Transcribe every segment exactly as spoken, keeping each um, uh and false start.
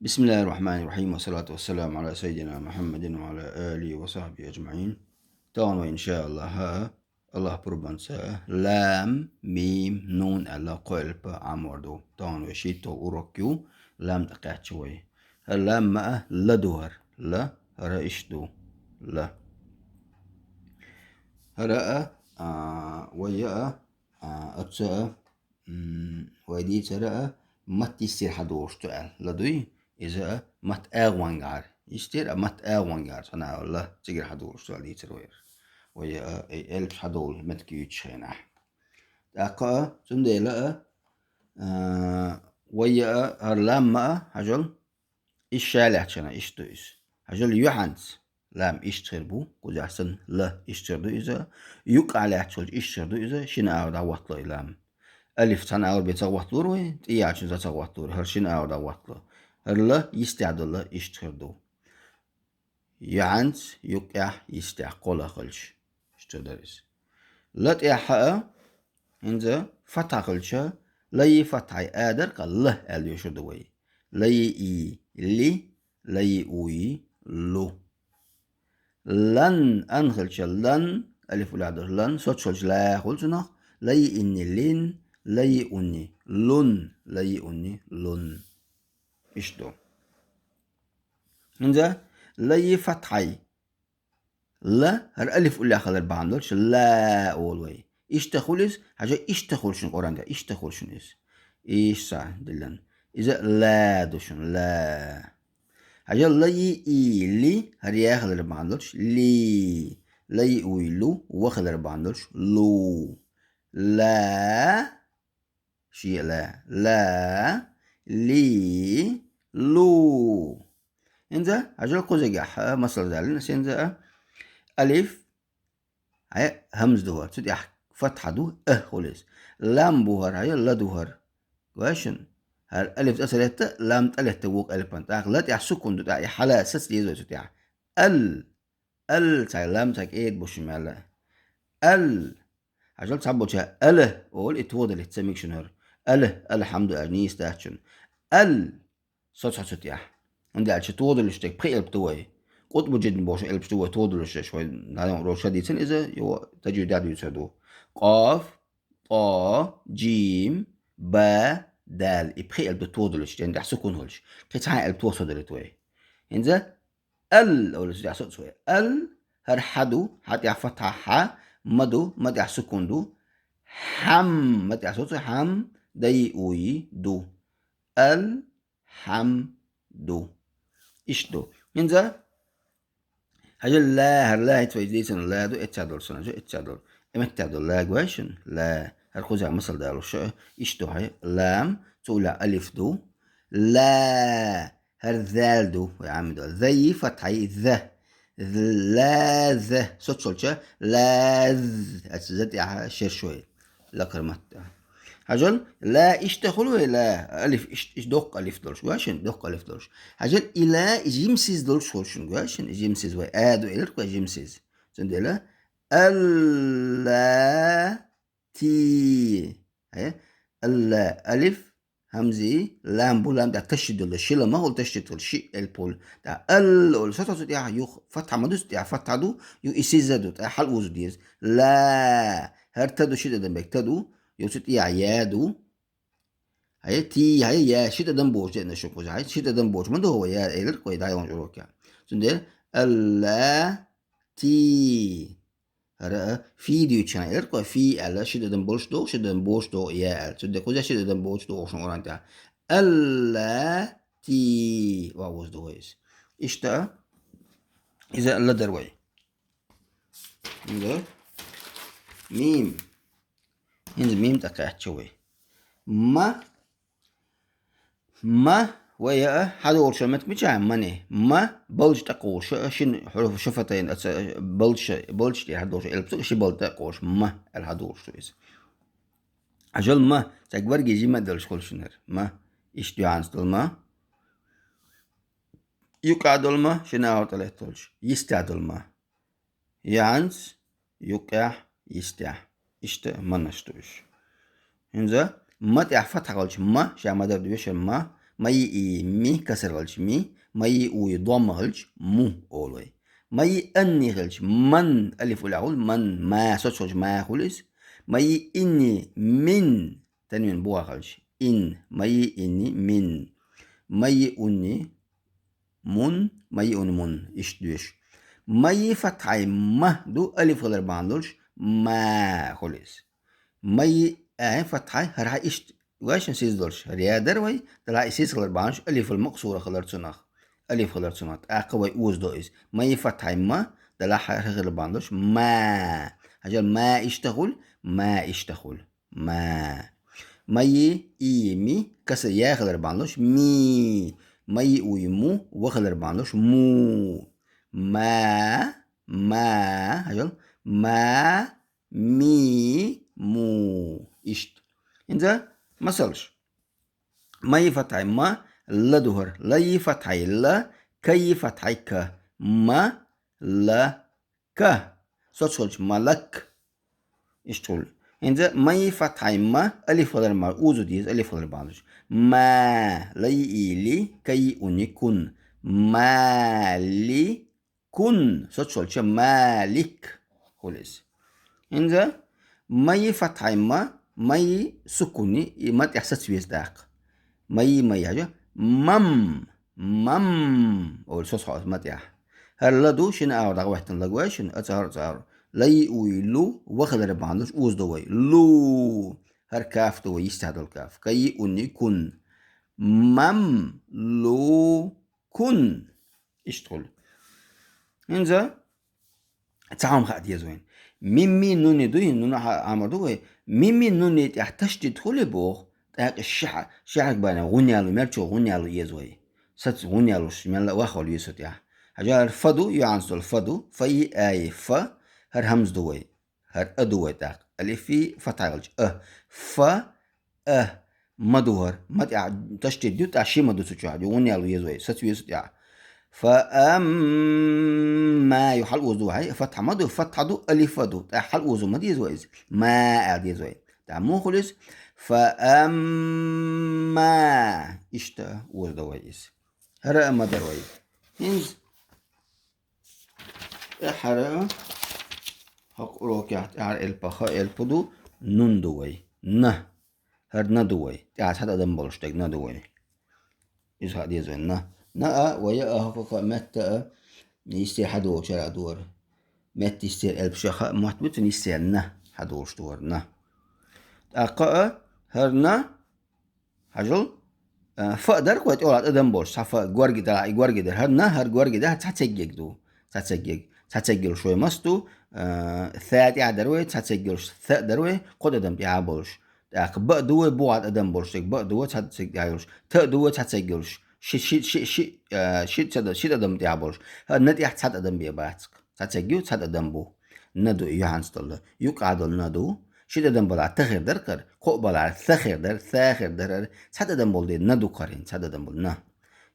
بسم الله الرحمن الرحيم، والصلاة والسلام على سيدنا محمد وعلى آله وصحبه أجمعين. Тахана вай, иншааллахӀ, Аллахь пурбанца, лам, мим, нун аьлла кхо элп Ӏамор ду. Тахана вай шийттал урок ю, лам тӀакхаьчча вай. ХӀара лам ма а, ла ду хӀара. Ла, хӀара иш ду. Ла. ХӀара а, а, вай а, а, оцу а, м, вай дийцара а, матта йистера хьадолуш ду аьлла. Ла дуй, иза а матта агӀонгахьара. Йистера а матта агӀонгахьара, цхьана а ла цигара хьадолуш ду аьлла дийцар вай. Вай а, э, элпаш хьадолу меттиг юьйцучу хенахь. ТӀаккха а, цундела а, а, вай а, хӀара лам ма а, хьажал, иш ша лаьттачхьана, иш ду иза. Хьажал, юьхьанца лам иш хир бу, кхузахь санна ла иш хир ду иза. Юккъехь лаьттачхьалча иш хир ду иза, шина агӀор дӀахӀоттало и лам. Алиф цхьана агӀор бен ца хӀотталора вай, тӀе яьлча за ца хӀотталора, хӀара шина агӀор дӀахӀоттало. ХӀара ла йистехь долу ла иш хир ду. Юьхьанца, юккъехь, йистехь, кхоалгӀа хилча. Иштта дара иза. Ла тӀехь а, хӀинца фатхьа хилча, ла йи фатхьа йи а дара, кхин ла аьлла доьшур ду вай. Ла йи и, ли, ла йи у йи, лу. Лан, ан хилча, лан, алиф уллехь долуш лан, соцуш хилча ла хуьлу цунах, ла йи инни лин, ла йи унни лун, ла йи унни лун. Иштта ду. ХӀинца ла йи фатхьа йи. Ла, хӀара алиф уллехь хилар бахьана долуш, ла олу вай. Иштта хуьлу иза, хьажа, иштта хуьлу шуна Къуръан тӀехь, иштта хуьлу шуна иза. Иштта диллина. Иза ла ду шуна, ла. Хьажа, ла йи и ли, хӀара я хилар бахьана долуш, ли. Ла йи у йи лу, ва хилар бахьана долуш, лу. Ла, ши ла. Ла, ли, лу. ХӀинца, хьажал кхузахь, масал далийна, хӀинца а, алиф, хьай, хӀамза ду хӀара, цу тӀехь фатхьа ду, а хуьлу иза. Лам бу хӀара, хьай, ла ду хӀара. Гой шуна? ХӀара алиф цӀа ца летта, лам тӀе летта вукху элпан. ТӀаккха ла тӀехь сукун ду, тӀаккха и хьала саца деза вай цу тӀехь. Ал. Ал цхьа лам цхьа кӀеда бу шуна мел а. Ал. Хьажал цхьаболча ала олу, и тодалийтта ца мега шуна хӀара. Ала, алхьамду аьлла нийса дац шуна. Ал. Соцу хьо цу тӀехь. ХӀунда аьлча тодалуш дерг пхи элп ду вай. Къутбу-жиддин бохуш элпаш ду вай тодалуш дерш вай. Нана уроша дийцина иза, йо, тажвид дӀадуьйцур ду. Къоф, тӀо, жим, ба, дал. И пхи элп ду тодалуш, ден тӀехь сукун хуьлуш. Кхин цхьана элп то содалуьйту вай. ХӀинца ал олу цу тӀехь соцу вай. Ал, хӀара хьа ду, хьа тӀехь фатхьа хьа, ма ду, ма тӀехь сукун ду. Хьам, ма тӀехь соцу, хьам, дай уй ду. Ал, хьам, ду. Иштта ду. ХӀинца, хьажал ла, хӀара ла хӀинца вай дийцина ла ду, эццехь долу санна, эццехь долу. Э, меттехь долу ла гой шуна, ла. ХӀара кхузахь масал далуш, иштта ду хьай, лам, цу уллехь алиф ду. Ла, хӀара зал ду, вай Ӏамидо. Зай фатхьай, за. Ла, за. Соцу хьолча, ла, з. Аца за тӀехь шерш вай. Лакхара матта. Хьажал, ла иштта хуьлу вай, ла, алиф, иш, иш доккха алиф долуш, гой шуна, доккха алиф долуш. Хьажал, и ла, и жимсиз долуш хуьлу шуна, гой шуна, и жимсиз вай, а ду элира вай жимсиз. Цундела, алла, ти. Хье? Алла, алиф, хӀамзи, лам бу, лам тӀехь ташдид долу, ши ла ма хуьлу ташдид хуьлу, ши элп хуьлу. ТӀаккха ал олу, соцу тӀехь юха фатхьа ма ду, цу тӀехь фатхьа ду, ю и сиза ду, тӀаккха хьал узу деза. Ла, хӀара та ду, ши тӀадам бек та ду, ю цу тӀехь я ду. Хьай, ти, хьай, я, ши тӀадам боцуш деана шу кхуза, хьай, ши тӀадам боцуш ма ду хӀо, я, элира кхой дӀайончу урокехь. Цундела, алла, ти. ХӀара а фи дуьйцучхьана элира кхой, фи аьлла, ши тӀадам болуш догӀу, ши тӀадам боцуш догӀу, я аьлла. Цундела кхуза ши тӀадам боцуш догӀу шуна Къуръан тӀехь. Алла, ти. Ва вуз ду вай иза. Иштта, иза алла дара вай. ХӀинца мим. ХӀинца мим тӀакхаьчча вай. Ма. Ма, вай а, хьадолуш меттиг мичахь мани. Ма, балдаш тӀакхуьлуш, шин хьуруф шафатайн аца, балдаш, балдаш тӀе хьадолуш, элп цу ши балд тӀакхуьлуш, ма, аьлла хьадолуш ду иза. Хьажал ма, цхьа гварги жима долуш хуьлу шуна хӀара. Ма, иштта дуьхьанца долу ма. Юккъехь долу ма, шина агӀор тӀе летталуш. Йистехь долу ма. Яхьанца, юккъехь, йистехь. Иштта манаш ду уьш. ХӀинца ма тӀехь фатхьа хилча ма, ша ма-дарра доьшура ма, Ма йиъ и ми, касра хилча ми, ма йиъ у и домма хилча му олу вай. Ма йиъ ан и хилча ман, алиф уллехь хуьлу, ман, ма, соцу хилча ма хуьлу иза. Ма йиъ ин и мин, танвин бухахь хилча ин, ма йиъ ин и мин. Ма йиъ ун и мун, ма йиъ ун и мун, иштта доьшу. Ма йиъ фатхьай ма ду, алиф хилар бахьана долуш ма хуьлу иза. Ма йиъ а фатхьай, хӀара хьан иштта вайшна сиз долуш, хӀара я дара вай, делахь и сиз хилар бахьана долуш, алифул макъсура хилар цунах. Алиф хилар цунах. ТӀаккха вай озадо иза. Ма йиъ фатхьай ма, делахь хӀара хилар бахьана долуш ма. Хьажал ма иштта хуьлу, ма иштта хуьлу. Ма. Ма йиъ и ми, касра я хилар бахьана долуш ми. Ма йиъ у и му, ва хилар бахьана долуш му. Ма, ма, хьажал, ма, ми, му. Иштта. ХӀинца масалш. Ма йиъ фатхьай ма, ла ду хӀара. Ла йиъ фатхьай ла, ка йиъ фатхьай ка. Ма, ла, ка. Соцу хилча малак. Иштта хуьлу. ХӀинца ма йиъ фатхьай ма, алиф хилар ма, озо деза, алиф хилар бахьана долуш. Ма, ла йиъ и ли, ка йиъ ун и кун. Ма ли кун, соцу хилча малик хуьлу иза. ХӀинца ма йиъ фатхьай ма, ма йиъ сукун и, и ма тӀехь саца веза тӀаккха. Ма йиъ, ма йиъ хьажа, мам, мам олу соцу хьо ма тӀехь. ХӀара ла ду, шина агӀор дӀахӀоьттина ла гой шуна, а цӀа хӀара, цӀа хӀара. Ла йиъ у и лу, ва хилар бахьана долуш озадо вай. Лу. ХӀара каф ду вай, йистехь долу каф. Ка йиъ ун и кун. Мам, лу, кун. Иштта хуьлу. ХӀинца цхьа хӀума хаа деза вайна. Мим и нун и дуй, нун хьа-, Ӏамар ду вай. Мим и нун и тӀехь ташдид хуьлий боху, тӀаккха ши хьа-, ши хьаракат бахьана гӀунна яло, мерчо гӀунна яло еза вай. Саца гӀунна ялош, мелла а вахвала веза со тӀехь. Хьажал, хӀара фа ду, юьхьанца долу фа ду, фа йиъ а и фа, хӀара хьамза ду вай. ХӀара а ду вай тӀаккха. Алиф и фатхьа хилча а. Фа, а, ма ду хӀара. Ма тӀехь ташдид ю, тӀаккха ши ма ду цу чохь. ГӀунна яло еза вай. Саца веза тӀехь. Фа амма. Ю хьал оза ду вай. Фатхьа ма ду, фатхьа ду, алиф а ду. ТӀаккха хьал оза ма деза вай иза. Ма а деза вай. ТӀаккха муха хуьлу иза? Фа амма. Иштта оза ду вай иза. ХӀара а ма дара вай. ХӀинца тӀаьххьара, хӀокху урокехь тӀаьххьара элпа, ха элпа ду, нун ду вай. На. ХӀара на ду вай. ТӀаьхьа цхьа тӀадам болуш дерг на ду вай. Иза хаа деза вай. На. На а, ва я а, хӀокху метта а, йисте хьадолчара а дора. Метта йисте элпа ша хаа мотт бу цуьнан, йисте на хьадолуш дора. На. ТӀаккха а, хӀара на, хьажал, а, фа а дара вай тӀехула тӀадам болуш, цхьа фа горги дара, и горги дара. ХӀара на, хӀара горги дара, цхьа цеггиг ду. Цхьа цеггиг. Цхьа цегг йолуш вай мас ду? А, са тӀехь дара вай, цхьа цегг йолуш са а дара вай, кхо тӀадам тӀехьа болуш. ТӀаккха ба а ду вай, бухахь тӀадам болуш, дерг ба а ду вай, цхьа цегг тӀехь йолуш. Та а ду вай, цхьа цегг йолуш. Ши, ши, ши, ши, а, ши тӀада-, ши тӀадам тӀехьа болуш. ХӀара на тӀехь цхьа тӀадам бен бац. Цхьа цегг ю, цхьа тӀадам бу. На ду и юьхьанца долу. Юккъехь долу на ду. Ши тӀадам балахь та хир дара кхара. Кхоъ балахь са хир дара, са хир дара. Цхьа тӀадам болу дела на ду кхара хӀинца, цхьа тӀадам болу на.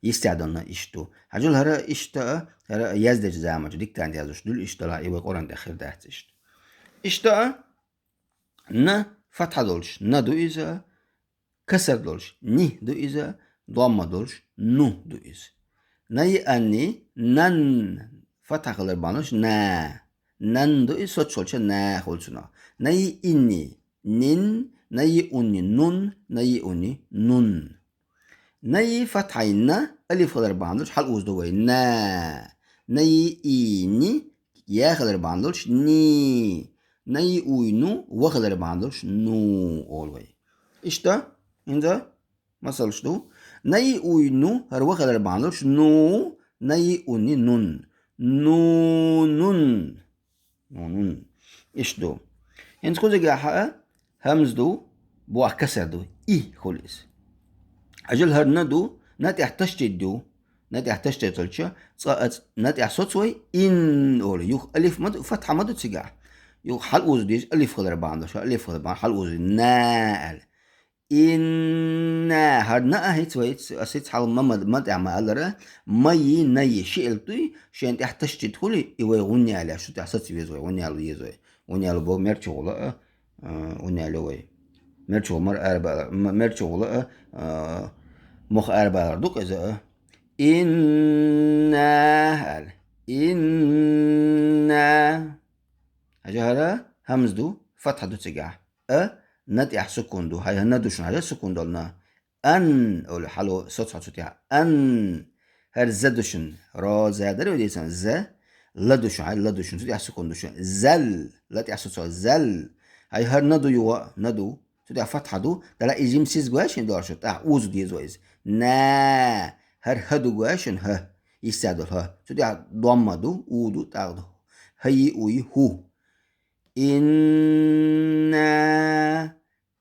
Йистехь долу на иштта ду. Хьажал, хӀара иштта а, хӀара а яздечу заманчу диктант яздеш дуьллу иштта далахь, и вай Къуръан тӀехь хир дац иштта. Иштта а, на фатхьа долуш, на ду иза, касар долуш, ни ду иза, домма долуш, ну ду иза. На йиъ ан и, нан, фатхьа хилар бахьана долуш, на. Нан ду иза, соцу хилча на хуьлу цунах. На йиъ ин и, нин, на йиъ ун и, нун, на йиъ ун и, нун. На йиъ фатхьай на, алиф хилар бахьана долуш, хьал оза ду вай. На. На йиъ и ни, я хилар бахьана долуш, ни. На йиъ у и ну, ва хилар бахьана долуш, ну олу вай. Иштта, хӀинца масалш ду. На йиъ у и ну, хӀара ва хилар бахьана долуш, ну, на йиъ ун и, нун. Нунун. Нунун. Иштта ду. ХӀинца кхузахь а хьамза ду, бохь касар ду. И хуьлу иза. Хьажал, хӀара на ду, на тӀехь ташдид ду. На тӀехь ташдид хилча, цкъа а ц-, на тӀехь соцу вай, ин олу. Юха алиф ма ду, фатхьа ма ду цигахь. Юха хьал оза деза, алиф хилар бахьана долуш, алиф хилар бахьана, хьал оза, на аьлла. Инна, хӀара на а хӀинца вай, ас хӀинца хьал ма, ма, ма тӀехь ма алара, ма йиъ, на йиъ, ши элп дуй, шен тӀехь ташдид хуьлий, и вай гӀунна яле, шу тӀехь саца веза вай, гӀунна яло еза вай. ГӀунна яло боху мерчу гӀула а, а, гӀунна яло вай. Мерчу гӀула мара араба, м-, мерчу гӀула а, а, Мух арабалар ду-кх иза а. Инна аьлла. Инна. Хьажал, хӀара хӀамза ду, фатхьа ду цигахь. А, на тӀехь сукун ду. Хьай хӀара на ду шуна, хьажал, сукун долу на. Ан, олу хьало соцу хьо цу тӀехь. Ан. ХӀара за ду шуна. Ро, за дара вай дийцан. За. Ла ду шуна, хьай ла ду шуна. Цу тӀехь сукун ду шуна. Зал. Ла тӀехь соцу хьо. Зал. Хьай хӀара на ду юха, на ду. Цу тӀехь фатхьа ду, дала и жима сиз гой шуна дора шу, тӀаккха узу деза вай иза. На, хӀара хӀа ду гой шуна, хӀа. Йисса долу хӀа. Цу тӀехь домма ду, у ду, тӀаккха ду. ХӀа-йи, у-йи, хӀу. Инна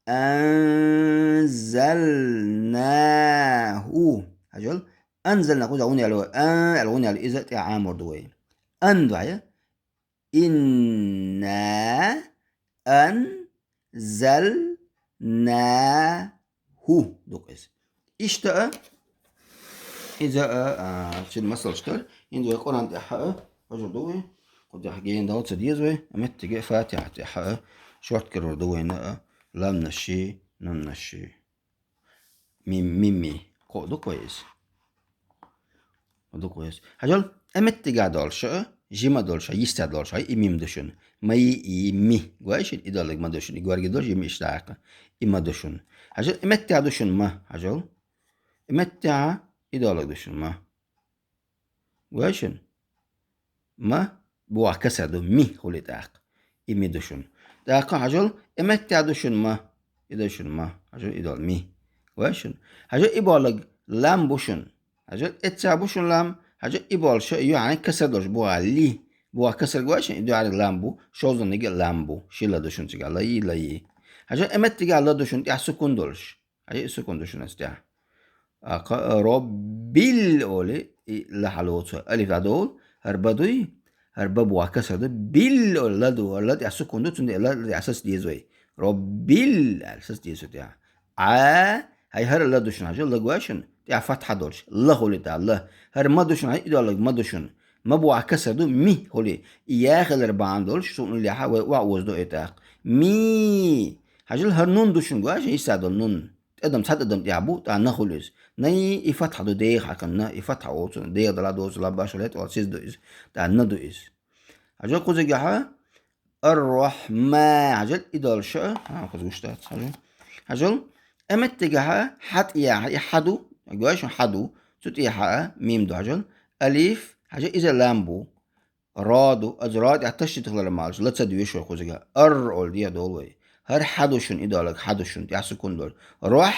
анзалнаху. Хьажал, анзалнаху, иза гӀунна яьлла вай. Ан, аьлла гӀунна яьлла, иза тӀехь Ӏамор ду вай. Ан ду хьая? Инна анзалнаху ду-кх иза. Иштта а, иза а, а, шина масалш дара. ХӀинца вай Къуръан тӀехь а, хьожур ду вай. Кху тӀехь гена дала ца деза вай. Меттиге а Фатихьа тӀехь а, шорткарор ду вайна а, ламнаши, нуннаши. Мим, мими. Кхо ду-кх вай иза. Кхо ду-кх вай иза. Хьажал, а меттигехь долуш а, жима долуш а, йисса долуш а, и мим ду шуна. Ма-йи-и-ми. Гой шуна, и долларг ма ду шуна. И горга долуш, и ми иштта даккха. И ма ду шуна. Хьажал, и меттигехь ду шуна ма. Хьажал. И меттигехь и долларг ду шуна ма. Гой шуна? Ма, бохь касар ду, ми хуьлу тӀаккха. И ми ду шуна. ТӀаккха хьажал, и меттигехь ду шуна ма. И ду шуна ма. Хьажал, и долу ми. Гой шуна? Хьажал, и болларг лам бу шуна. Хьажал, эццехь бу шуна лам. Хьажал, и болуш а юьхьанца касар долуш бохь ли. Бохь касар гой шуна, и дуьхьаниг лам бу, шовзткъаниг а лам бу. Ши ла ду шуна цигахь, ла-йи, ла-йи. Хьажал, и меттигехь ла ду шуна тӀехь сукун долуш. Хьажал, и сукун ду шуна оцу тӀехь. ТӀаккха роббил олий, и ла хьалоцу, алиф дӀадолу, хӀара ба дуй, хӀара ба бохь касар ду, бил олий, ла ду, хӀара ла тӀехь сукун ду, цундела ла тӀехь саца деза вай. Роббил аьлла саца деза тӀехь. Ӏа, хьай хӀара ла ду шуна, хьажал, ла гой шуна, тӀехь фатхьа долуш, ла хуьлу тӀаккха, ла. ХӀара ма ду шуна, хьай и долларг ма ду шуна. Ма бохь касар ду, ми хуьлу. И я хилар бахьана долуш, цунна уллехьа вай охьа оза ду и тӀаккха. Ми. Хьажал, хӀара нун ду шуна, гой шуна, йисса долу нун. ТӀадам, цхьа тӀадам тӀехь бу, тӀаккха на хуьлу иза. На-йи, и фатхьа ду, деха хьаькхна на, и фатхьа олу цунах, деха дала доцу лаббаш валет олу сиз ду иза. ТӀаккха на ду иза. Хьажал, кхузигахьа, ар-рахьма, хьажал, и долуш а, хьан кхуза гуш дац, хьажал. Хьажал, а меттигехьа, хьа тӀехьа, и хьа ду, гой шуна, хьа ду, цу тӀехьа а мим ду, хьажал. Алиф, хьажал, иза лам бу. Ро ду, оцу ро тӀехь ташдид хилар ма аллаш, ла ца дуьйш вай кхузигахь. Ар олу дехьа долу вай. ХӀара хьа ду шуна, и долларг хьа ду шуна, тӀехь сукун долуш. Рохь,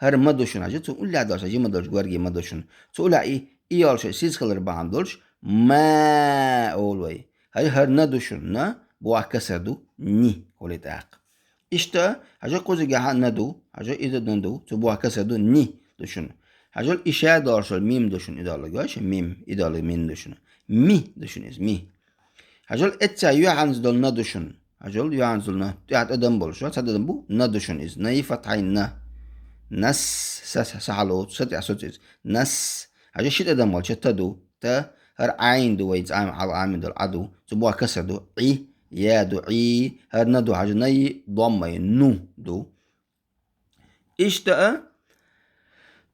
хӀара ма ду шуна, хьажал, цунна уллехь долуш, хьажал, жима долуш, горга ма ду шуна. Цу уллехь и, и йолуш, сиз хилар бахьана долуш, ма олу вай. ХӀай, хӀара на ду шуна, на, бохь касар ду, ни хуьлу тӀаккха. Иштта, хьажал, кхузигахьа на ду, хьажал, иза на ду, цу бохь касар ду, ни ду шуна. Хьажал, и ша долуш долу мим ду шуна, и долларг, гой шуна, мим, и долларг мин ду шуна. Ми ду шуна иза, ми. Хьажал, эццехь юьхьанца долу на ду шуна. Хьажал, юьхьанца долу на. ТӀехь тӀадам болуш, цхьа тӀадам бу, на ду шуна иза. На-йи фатхьайн на. Нас, са, са, са хьалоцу, са тӀехь соцу иза. Нас. Хьажал, ши тӀадам болча та ду. Та, хӀара Ӏайн ду вай, цӀа Ӏа-, Ӏамин долу Ӏа ду. Цу бохь касар ду, Ӏи, я ду, Ӏи, хӀара на ду, хьажал, на-йи домма ю, ну ду. Иштта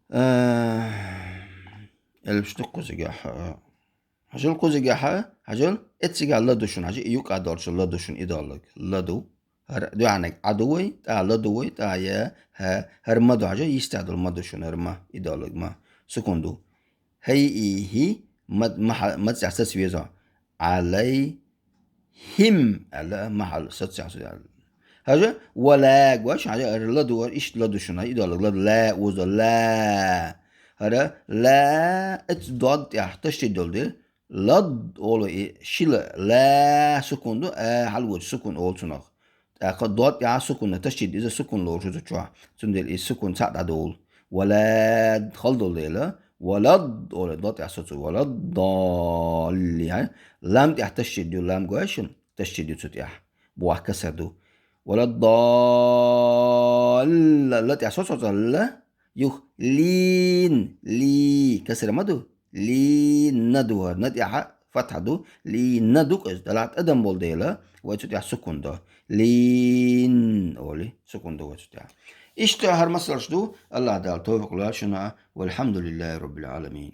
а, а, элпаш ду кхузигахьа. Хьажал, кхузигахьа, хьажал, эццигахь ла ду шуна, хьажал, и юккъехь долчу ла ду шуна, и долларг. Ла ду. ХӀара дуьхьаниг Ӏа ду вай, тӀаккха ла ду вай, тӀаккха я, хӀа, хӀара ма ду, хьажал, йисса долу ма ду шуна, хӀара ма, и долларг ма. Сукун ду. ХӀай-и-хӀи, ма, ма хьа-, ма цӀехь саца веза. Ӏалай-хӀим аьлла, ма хьал саца цӀехь су аьлла. Хьажа, ва ла, гой шуна, хьажа, хӀара ла ду, иштта ла ду шуна, и долларг ла ду, ла, уза, ла. ХӀара ла, эцу дод тӀехь ташдид долу дела, лад олу и шила, ла сукун ду, а хьалвочу сукун олу цунах. ТӀаккха дод тӀехь сукунна ташдид, иза сукун лоруш ву цу чохь. Цундела иза сукун цхьаъ дӀадолу. Валад хала долу дела, валад олу дод тӀехь соцу, валаддалли, хьа? Лам тӀехь ташдид ю, лам гой шуна, ташдид ю цу тӀехь. Бохь касар ду. Валаддалла, ла тӀехь соцу, ла, юх, лин, ли, касра ма ду? Линна ду хӀара, на тӀехьа фатхьа ду, линна ду-кх иза, далахь тӀадам болу дела, вай цу тӀехь сукун до. Лин, олий, сукун до вай цу тӀехь. Иштта хӀара масалш ду, АллахӀ Дала тавфикъ лойла шуна, валхьамдулиллахӀи Роббил Ӏаламин.